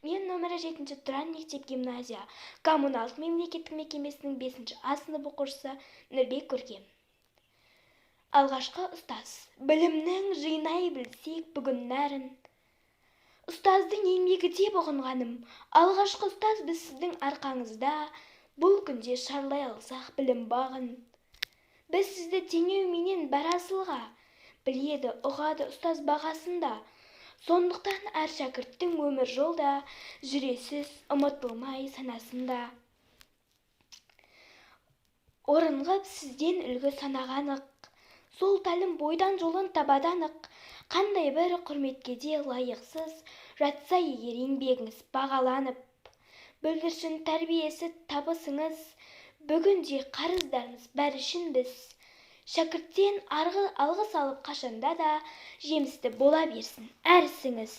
Мен нөмірі 7-ші Тұран мектеп гимназия коммуналдық мемлекеттік мекемесінің 5-ші А сынып оқушысы Нұрбек Көркем. Алғашқы ұстаз. Білімнің жинай білсек бүгін нәрін. Ұстаздың еңбегі деп ұғынғаным. Алғашқы ұстаз біз сіздің арқаңызда бұл күнде шарлай алсақ білім бағын. Біз сізді теңеуменен бар асылға. Біледі, ұғады ұстаз бағасында. Сондықтан әр шәкірттің өмір жолда жүресіз ұмытылмай санасында. Орын ғып сізден үлгі санағанық. Сол тәлім бойдан жолын табады анық. Қандай бір құрметке де лайықсыз жатса егер еңбегіңіз бағаланып. Бүлдіршін тәрбиесі табысыңыз, бүгінде қарыздармыз бәрі үшін біз. Шәкірттен арғы алғыс алып қашанда да жемісті бола берсін әр ісіңіз.